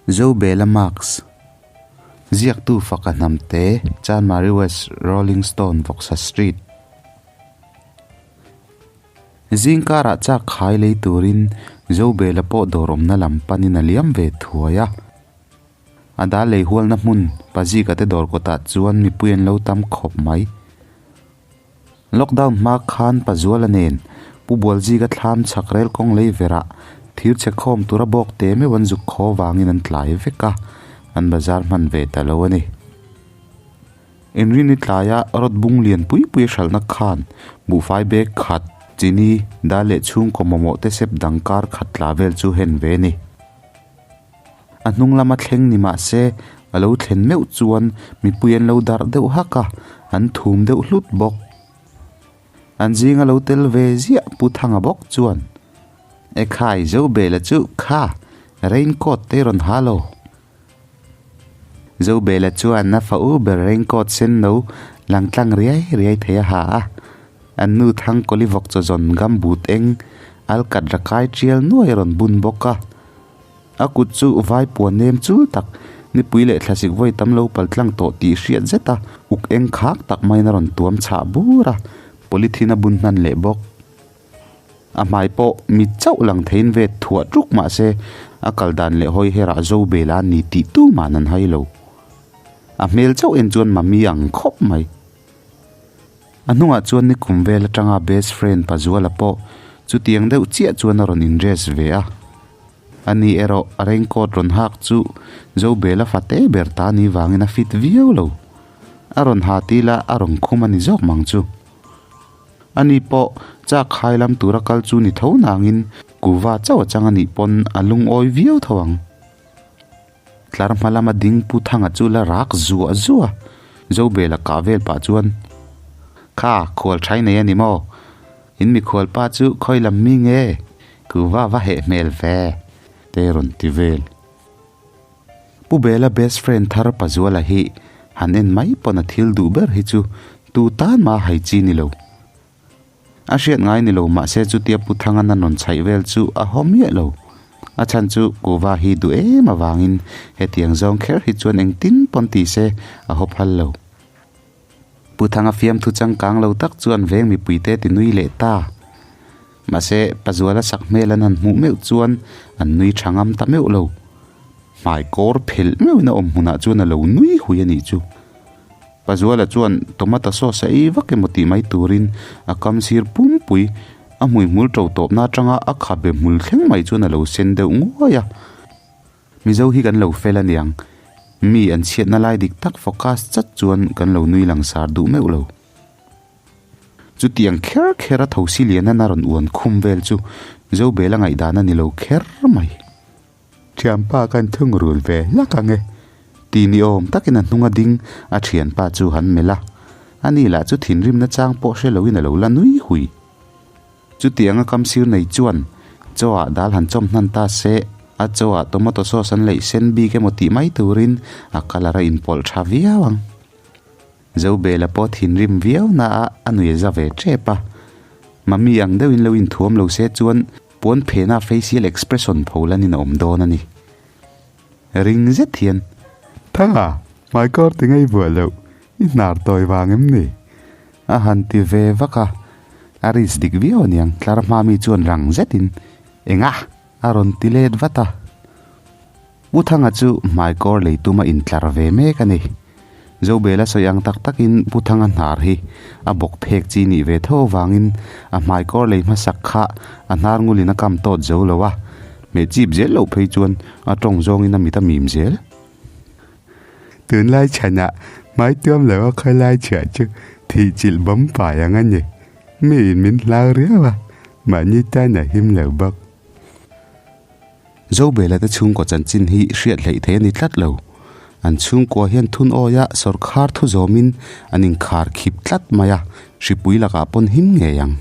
Zobela Marks, Ziaktu Faka Hnamte, Chanmari West, Rolling Stone, Vawksa Street. Zingkarah chak khai lei turin Zobela pawh dawr awmna lam panin a liam ve thuai a. A dal lei hualna hmun Pazika te dawr kawtah chuan mipui an lo tam khawp mai. Lockdown hma khan Pazuala nen Pu Bualzika thlam chhak rel kawng lei verah thir chhe khawm tura bawk te meuh an zuk khaw vangin an tlai vek a, an bazar hman ve ta lo a ni. Inrini tlaia rawt bung lian pui pui a hralhna khan buhfai bag khat, chini, dal leh chhungkaw mamawh te sep dang kar khat tla vel chu hen ve a ni. A hnung lama thleng ni mah se a lo thlen meuh chuan mipui an lo darh deuh hak a, an thum deuh hlut bawk. An zinga lo tel ve ziah Pu Thanga bawk chuan, Ekhai Zobela chu kha raincoat te rawn ha lo. Zobela chuan a fa u ber raincoat sen no lang tlang riai riai thei a ha a, an nu Thangkawli vawk chaw zawn gumboot eng alkat rakai tial nuai a rawn bun bawk a. A kut chu vai puan nem chul tak, nipui leh thlasik vawi tam lo pal tlang tawh tih hriat zet a, uk eng khak tak maiin a rawn tuam chhah bur a, polythene a bun hnan leh bawk. A hmai pawh mi chauh lang theiin vet thuah tuk mah se, a kal dan leh hawi herah zo bel a ni tih tuman an hai lo. A hmel chauh en chuan mami ang khawp mai. A hnungah chuan nikum vel atanga best friend Pazuala pawh chutiang deuh chiah chuan a rawn in-dress ve a. Ani erawh a raincoat rawn hak chu Zobela fate ber ta ni vangin a fit viau lo. A rawn ha til a, a rawn khum a ni zawk mang chu. Ani pawh chak khai lam tura kal chu ni tho nangin kuva chauh a chang anih pawn a lungawi viau tho ang. Tlar hma lama ding Pu Thanga chu la rak zuah zuah a, Zobela kah vel pah chuan, Kha, khual thai nei a ni maw? In mikhual pa chu khawi lam mi nge? Kuva va heh hmel ve, te rawn ti vel. Pu Bela best friend thar Pazuala hi han en mai pawn a thil duh ber hi chu tu tan mah a hai chi ni lo. A hriat ngai ni lo mahse chutia Pu Thangana rawn chhaih vel chu a haw miah lo. A chhan chu kuva hi duh em avangin hetiang zawng kher hi chuan engtin pawn ti se a haw phal lo. Pu Thanga fiamthu changkang lo tak chuan veng mipuite ti nui leh ta. Mahse, Pazuala sak hmel an han hmuh meuh chuan an nui tha ngam ta meuh lo. Hmai kawr phelh meuhin a awm hmunah chuan a lo nui hui a nih chu. Pazuala chuan tomato sauce a ei vak emaw tih mai turin a kam sir pumpui a hmuihmul to tawpna atanga a khabe hmul thleng mai chuan a lo sen deuh nguai a. Mizo hi kan lo fel aniang, mi an chhiatna lai dik tak focus chat chuan kan lo nui langsar duh meuh lo. Chutiang kher kher a thosi lian a rawn uan khum vel chu Zobela ngaihdan a ni lo kher mai. Thianpa kan thungrul ve hlak ang e tih ni awm takin a hnung a ding a thianpa chu han melh a, ani lah chu thinrimna chang pawh hre loin a lo la nui hui. Chutiang a kamsir nei chuan chaw ah dal han chawm hnan ta se, a chaw ah tomato sauce an leih sen bik emaw tih mai turin a colour a inpawlh tha viau ang. Zobela pawh thinrim viau na a a nui a za ve tep a, Mami ang deuhin lo inthuam lo se chuan puan phena facial expression pho lanin a awm dawn a ni. Ring zet hian. Thanga, hmaikawr ti ngei buah loh, i hnar tawi vang em ni? A han ti ve vak a, a risk dik viau aniang, tlar hma mi chuan rang zetin, Enga? A rawn ti let vat a. Pu Thanga chu hmaikawr lei tuma intlar ve mek a ni. Zobela sawi ang tak takin Pu Thanga hnar hi a bawk phek chi nih ve tho avangin a hmaikawr lei hmasak kha a hnar ngulin a kam tawt zo lo a, hmeh chip zel loh phei chuan a tawng zawngin a mit a mim zel. Tunlai chhanah hmaituam lo a khawilai chhiah chu thihchilh bawm fai ang a ni. Miin min hlau riau a, mahni tan a him lo bawk. Zobela te chhungkaw chanchin hi hriat hleih thei a ni tlat lo. An chhungkua hian thun awia sawrkhar thu zawmin an inkhar khip tlat mai a, hripui lakah pawn him ngei ang.